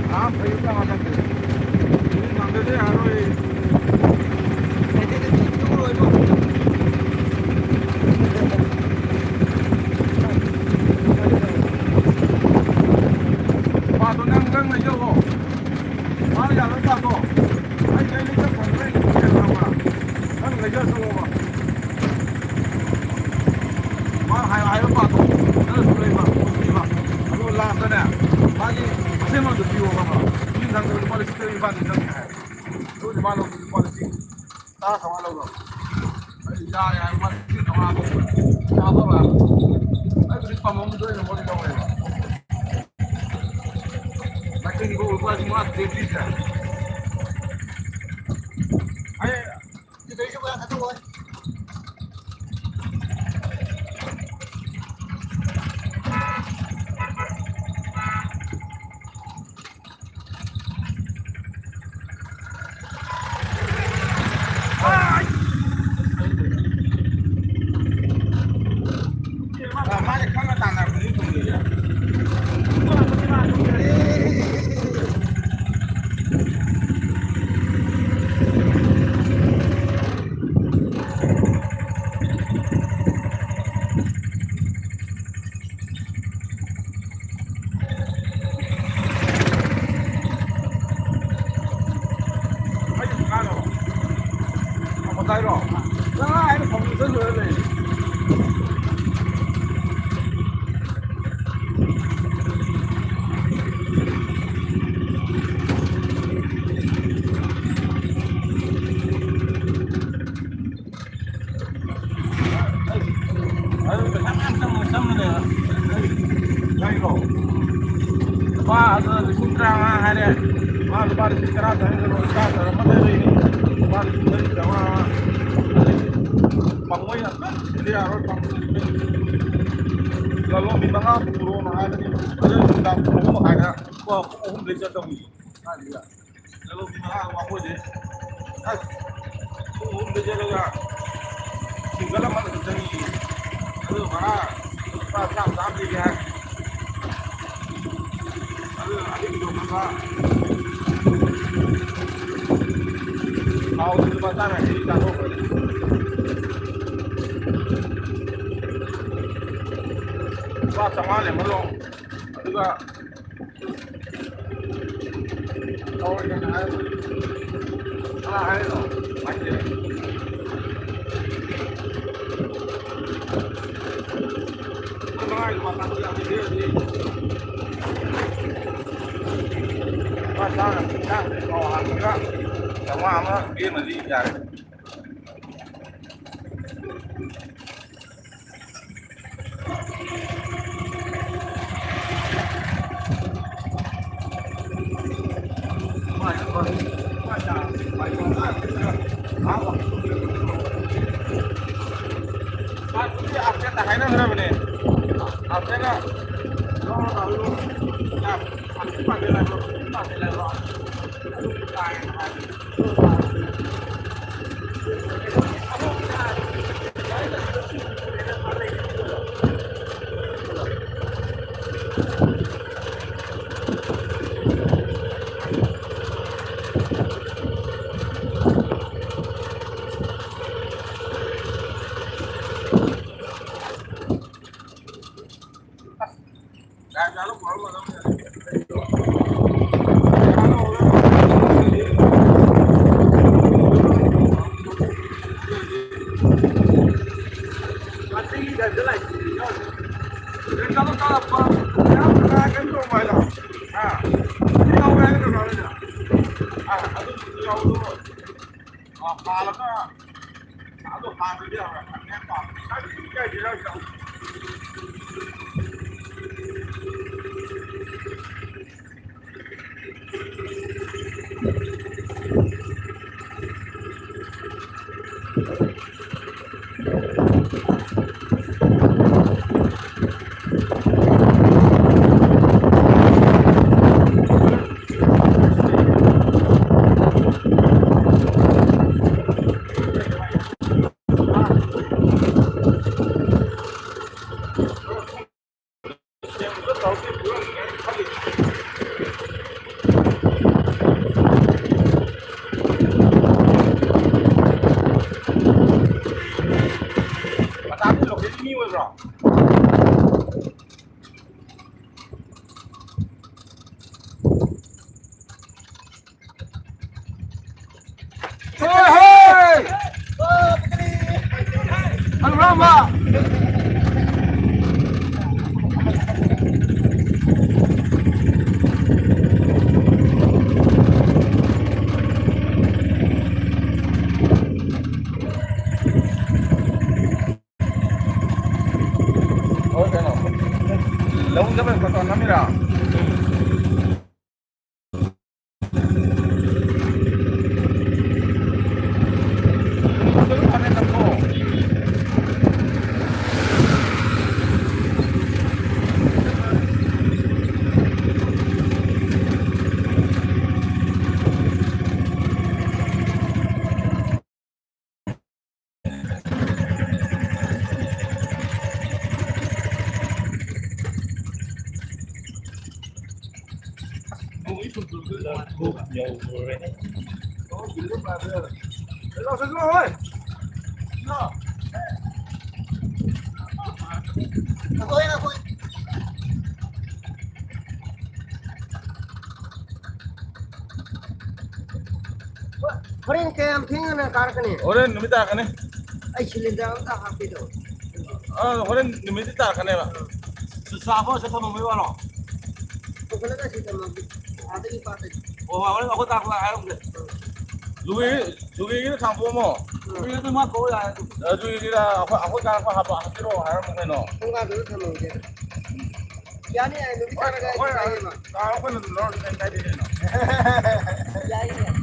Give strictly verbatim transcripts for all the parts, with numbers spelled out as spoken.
ꯉꯥ ꯐꯩ ꯉꯥ ꯅꯠꯇꯦ꯫ ꯃꯤ ꯉꯝꯗ꯭ꯔꯗꯤ ꯌꯥꯔꯣꯏ꯫ ꯄꯥꯗꯣ ꯅꯪ, ꯅꯪ ꯂꯩꯖꯧꯀꯣ꯫ ꯃꯥꯅ ꯌꯥꯔꯣꯏ ꯄꯥꯗꯣ꯫ ꯑꯩ, ꯑꯩ ꯂꯩꯖꯧ ꯐꯪꯗ꯭ꯔꯦ꯫ ꯅꯪ ꯂꯩꯖꯧ ꯆꯠꯂꯣꯕ꯫ ꯃꯥ ꯍꯥꯏ-, ꯍꯥꯏꯕ ꯄꯥꯗꯣ ꯅꯪꯅꯁꯨ ꯂꯩꯕ, ꯄꯤꯕ꯫ ꯑꯗꯨꯒ ꯂꯥꯁꯇꯅꯦ, ꯃꯥꯒꯤ ꯑꯁꯦꯡꯕꯗꯣ ꯄꯤꯌꯣ ꯈꯪꯕ꯭ꯔꯥ? ꯃꯤ ꯅꯪ ꯂꯨꯄꯥ ꯂꯤꯁꯤꯡ ꯇꯔꯦꯠ ꯅꯤꯄꯥꯟꯗꯤ ꯆꯪꯉꯦ ꯍꯥꯏ꯫ ꯑꯗꯨꯗꯤ ꯃꯥ ꯂꯧꯕ ꯂꯨꯄꯥ ꯂꯤꯁꯤꯡ ꯇꯔꯥ ꯆꯥꯝꯃꯉꯥ ꯂꯧꯕ꯭ꯔꯥ? ꯑꯩ ꯌꯥꯔꯦ ꯍꯥꯏ, ꯂꯨꯄꯥ ꯂꯤꯁꯤꯡ ꯆꯥꯝꯃꯉꯥ ꯂꯧꯕ꯭ꯔꯥ? ꯆꯥꯝꯃꯉꯥ ꯂꯧꯕ꯭ꯔꯥ? ꯑꯩ ꯍꯧꯖꯤꯛ ꯄꯥꯝꯕꯝꯗ ꯑꯣꯏꯅ ꯃꯣꯏ ꯂꯧꯔꯦꯕ꯫ ꯃꯆꯤꯟ ꯂꯨꯄꯥ ꯂꯤꯁꯤꯡ ꯃꯉꯥ ꯇꯔꯦꯠ ꯄꯤꯗ꯭ꯔꯦ꯫ ꯑꯩ ꯑꯗꯨ ꯄꯩꯁꯥ ꯃꯌꯥꯝ ꯆꯪꯕ ꯆꯪꯕꯅꯦꯕ꯫ ꯂꯩꯔꯣ? ꯂꯨꯄꯥ ꯑꯗꯨ ꯂꯤꯁꯤꯡ ꯇꯔꯥꯃꯉꯥ ꯍꯥꯏꯔꯦ꯫ ꯃꯥ ꯂꯨꯄꯥ ꯂꯤꯁꯤꯡ ꯇꯔꯥ ꯆꯪꯉꯒ ꯂꯨꯄꯥ ꯇꯔꯥ ꯑꯃ ꯂꯩꯔꯛꯏꯅꯤ꯫ ꯂꯨꯄꯥ ꯂꯤꯁꯤꯡ ꯃꯔꯤ ꯆꯥꯝꯃꯉꯥ꯫ ꯑꯗꯩ ꯄꯥꯡꯒꯣꯏ ꯌꯥꯝ ꯀꯟꯅ ꯁꯤꯗ ꯌꯥꯔꯣꯏ, ꯄꯥꯡꯒꯣꯏ꯫ ꯂꯂꯣꯟꯕꯤ ꯃꯉꯥ ꯄꯨꯔꯣꯅ ꯍꯥꯏꯕꯅꯤ꯫ ꯑꯗꯨ ꯅꯨꯡꯗꯥꯡ ꯄꯨꯡ ꯑꯍꯨꯝ ꯃꯈꯥꯏꯗ, ꯄꯨꯡ ꯑꯍꯨꯝꯗꯩ ꯆꯠꯇꯧꯅꯤ꯫ ꯀꯥꯏꯗꯩꯗ? ꯆꯠꯂꯣ, ꯃꯤ ꯃꯉꯥ ꯋꯥꯡꯈꯣꯏꯗꯤ꯫ ꯑꯁ, ꯄꯨꯡ ꯑꯍꯨꯝꯗ ꯆꯠꯂꯒ ꯁꯤꯡꯒꯜ ꯑꯃꯈꯛꯇ ꯆꯪꯉꯤ꯫ ꯑꯗꯨ ꯚꯔꯥ ꯂꯨꯄꯥ ꯆꯥꯝ ꯆꯥꯝ ꯄꯤꯒꯦ ꯍꯥꯏ꯫ ꯑꯗꯨ ꯑꯍꯤꯡꯗꯣ ꯊꯥꯎꯗꯤ ꯂꯨꯄꯥ ꯆꯥꯝ ꯌꯥꯡꯈꯩ ꯆꯥꯊꯣꯛꯈ꯭ꯔꯦ꯫ ꯂꯨꯄꯥ ꯆꯥꯝꯃꯉꯥ ꯂꯦꯝꯍꯜꯂꯣ꯫ ꯑꯗꯨꯒ ꯇꯧꯔꯒꯦꯅ ꯍꯥꯏꯔꯕ꯫ ꯀꯅꯥ ꯍꯥꯏꯔꯤꯅꯣ? ꯃꯥꯏꯁꯦ꯫ ꯃꯉꯥꯒꯤ ꯂꯨꯄꯥ ꯆꯥꯇ꯭ꯔꯨꯛ ꯌꯥꯡꯈꯩ ꯄꯤꯔꯗꯤ, ꯂꯨꯄꯥ ꯆꯥꯝꯃ ꯌꯥꯡꯈꯩ ꯊꯥꯎ ꯍꯥꯟꯕꯒ ꯆꯥꯝꯃꯉꯥ ꯑꯃ ꯄꯤꯔꯝꯃꯗꯤ ꯌꯥꯔꯦ꯫ ꯍꯣꯏ, ꯀꯩꯅꯣ, ꯂꯧ ꯆꯠꯄꯩ ꯐꯣꯇꯣ ꯅꯝꯃꯤꯔꯣ? ꯍꯣꯔꯦꯟ ꯀꯌꯥꯝ ꯊꯦꯡꯅ ꯀꯥꯔꯛꯀꯅꯤ? ꯍꯣꯔꯦꯟ ꯅꯨꯃꯤꯠ ꯇꯥꯔꯛꯀꯅꯤ꯫ ꯑꯩ ꯁꯤꯂꯤꯟꯗꯔ ꯑꯝꯇ ꯍꯥꯞꯀꯦ ꯇꯧꯕ꯫ ꯑ, ꯍꯣꯔꯦꯟ ꯅꯨꯃꯤꯠꯇꯤ ꯇꯥꯔꯛꯀꯅꯦꯕ꯫ ꯆꯥꯕ ꯁꯦ ꯊꯝꯃꯝꯕꯩ ꯋꯥꯔꯣ? ꯄꯨꯈꯠꯂꯒ ꯁꯤ ꯊꯝꯃꯝꯒꯦ꯫ ꯑꯥꯗꯒꯤ ꯄꯥꯠꯇꯒꯤ꯫ ꯑꯣ, ꯍꯣꯏ, ꯍꯣꯔꯦꯟ ꯑꯩꯈꯣꯏ ꯇꯥꯛꯄꯗ ꯍꯥꯏꯔꯝꯒꯦ꯫ ꯖꯨꯒꯤ, ꯖꯨꯒꯤꯒꯤꯗ ꯈꯥꯝꯄꯣꯛꯑꯝꯃꯣ꯫ ꯖꯨꯒꯤꯒꯤꯗꯨ ꯃꯥ ꯀꯧ ꯌꯥꯔꯦ ꯑꯗꯨꯝ꯫ ꯑ, ꯖꯨꯒꯤꯒꯤꯗ ꯑꯩꯈꯣꯏ, ꯑꯩꯈꯣꯏ ꯀꯥꯔꯛꯄ ꯍꯥꯞꯄ-, ꯍꯥꯞꯄꯤꯔꯛꯑꯣ ꯍꯥꯏꯔꯝꯃꯣ ꯀꯩꯅꯣ꯫ ꯊꯣꯡꯒꯥꯟꯗꯨꯗ ꯊꯝꯃꯝꯒꯦ꯫ ꯌꯥꯅꯤ, ꯌꯥꯅꯤ, ꯅꯨꯃꯤꯠ ꯍꯣꯏ, ꯇꯥꯔꯒ ꯍꯣꯏ, ꯑꯩ ꯀꯥꯏꯗꯦꯕ꯫ ꯀꯥꯔꯛꯄ ꯑꯩꯈꯣꯏꯅ ꯑꯗꯨꯝ ꯂꯧꯔꯁꯨ ꯀꯩꯝ ꯀꯥꯏꯗꯦ ꯀꯩꯅꯣ꯫ ꯌꯥꯏꯌꯦ, ꯌꯥꯏꯌꯦ꯫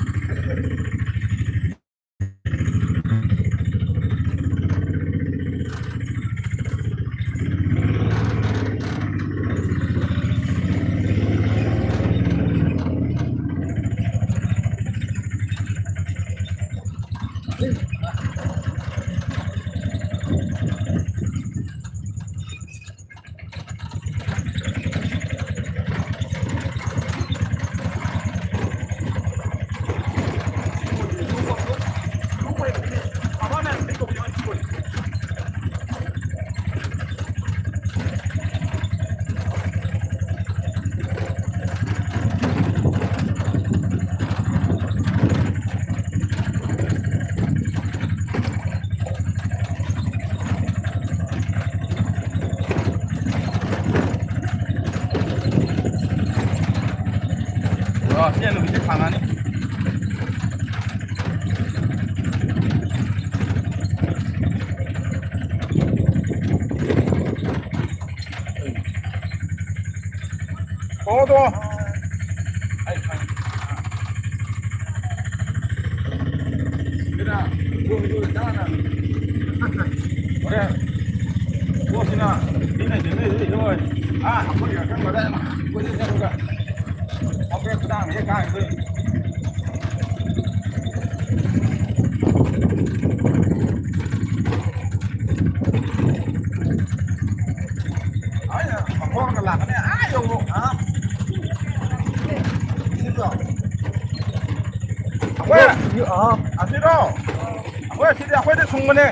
ꯑ, ꯁꯤ ꯅꯨꯃꯤꯠꯁꯦ ꯐꯪꯉꯅꯤ꯫ ꯇꯣꯡꯉꯣ, ꯇꯣꯡꯉꯣ꯫ ꯑꯩ ꯈꯪꯉꯦ꯫ ꯁꯤꯗ, ꯍꯣꯔꯦꯟ, ꯄꯣꯠꯁꯤꯅ ꯃꯤꯅ ꯁꯦꯝꯅꯩ, ꯁꯦꯝꯅꯩ꯫ ꯑꯥ, ꯑꯩꯈꯣꯏꯒꯤ ꯑꯀꯪꯕꯗ ꯀꯣꯏꯆꯠ ꯆꯠꯂꯒ꯫ ꯑꯩꯈꯣꯏ, ꯑꯁꯤꯔꯣ? ꯑꯩꯈꯣꯏ ꯑꯁꯤꯗꯤ ꯑꯩꯈꯣꯏꯗ ꯁꯨꯡꯕꯅꯦ꯫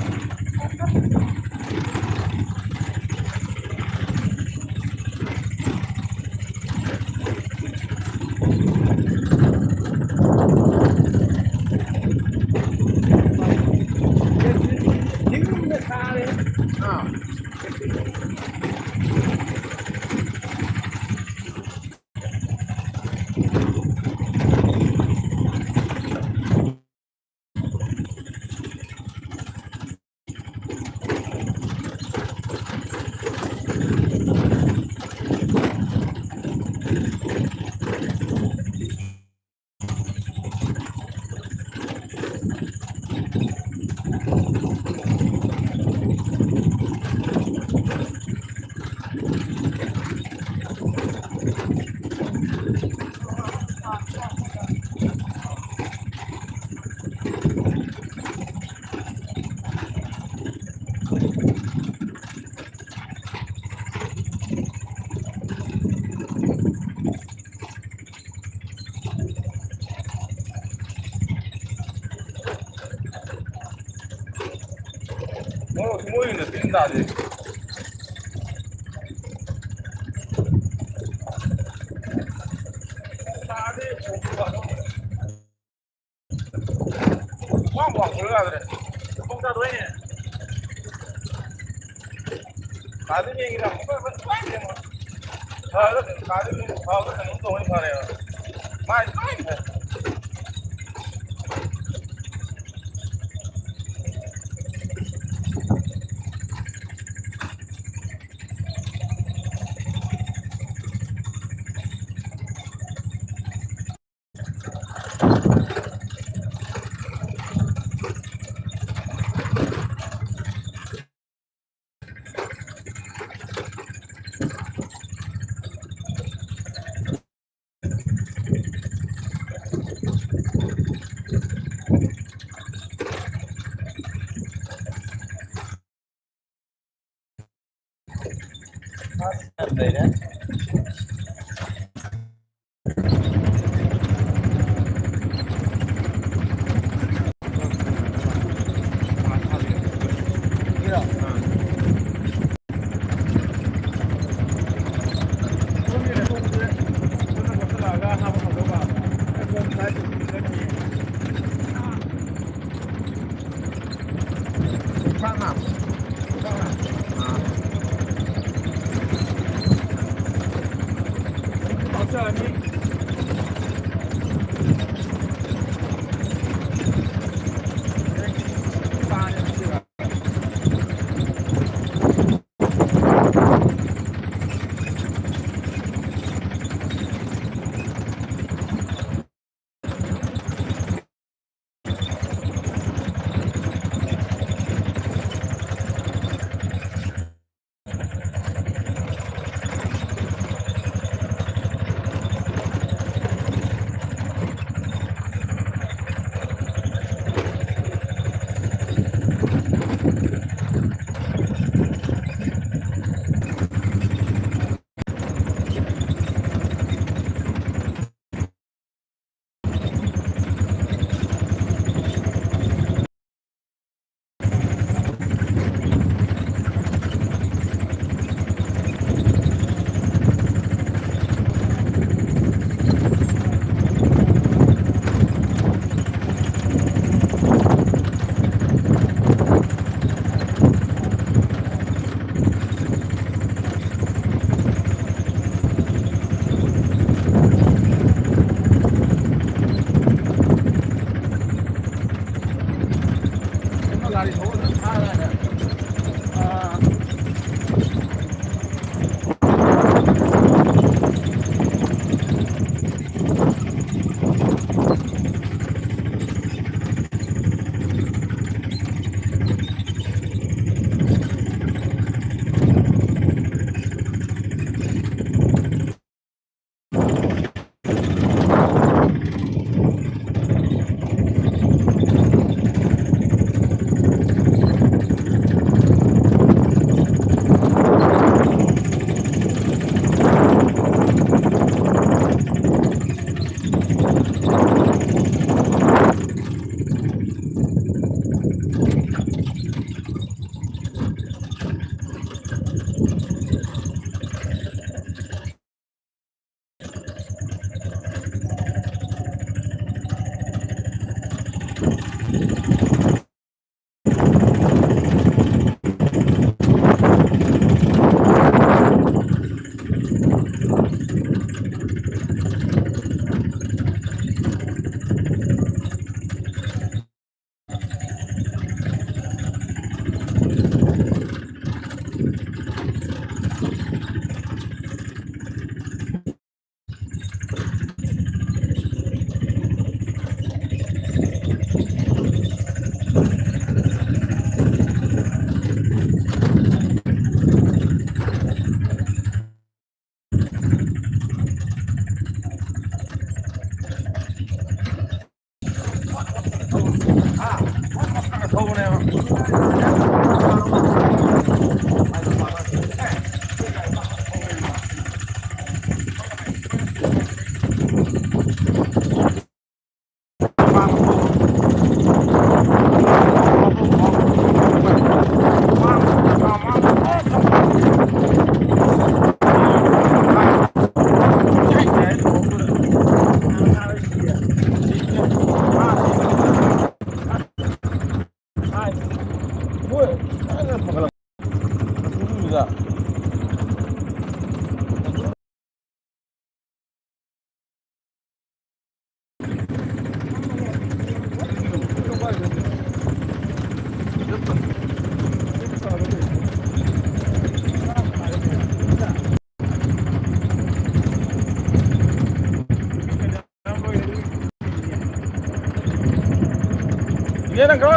ꯃꯣꯏ, ꯃꯣꯏꯅ ꯇꯤꯟ ꯇꯥꯗꯦ꯫ ꯇꯥꯗꯦ, ꯄꯣꯛꯄ ꯑꯗꯨꯝ꯫ ꯋꯥꯡ ꯋꯥꯡ ꯊꯣꯛꯂꯛ ꯌꯥꯗ꯭ꯔꯦ꯫ ꯄꯨꯡ ꯇꯔꯥꯗ ꯑꯣꯏꯅꯦ꯫ ꯀꯥꯗ ꯌꯦꯡꯉꯤꯔ? ꯐꯔꯦ, ꯀꯥꯗ ꯌꯦꯡꯉꯤ, ꯐꯕ ꯀꯩꯅꯣꯝ ꯇꯧꯕꯅ ꯐꯔꯦꯕ꯫ ꯏꯅꯦ, ꯅꯪ ꯀꯔꯥꯏ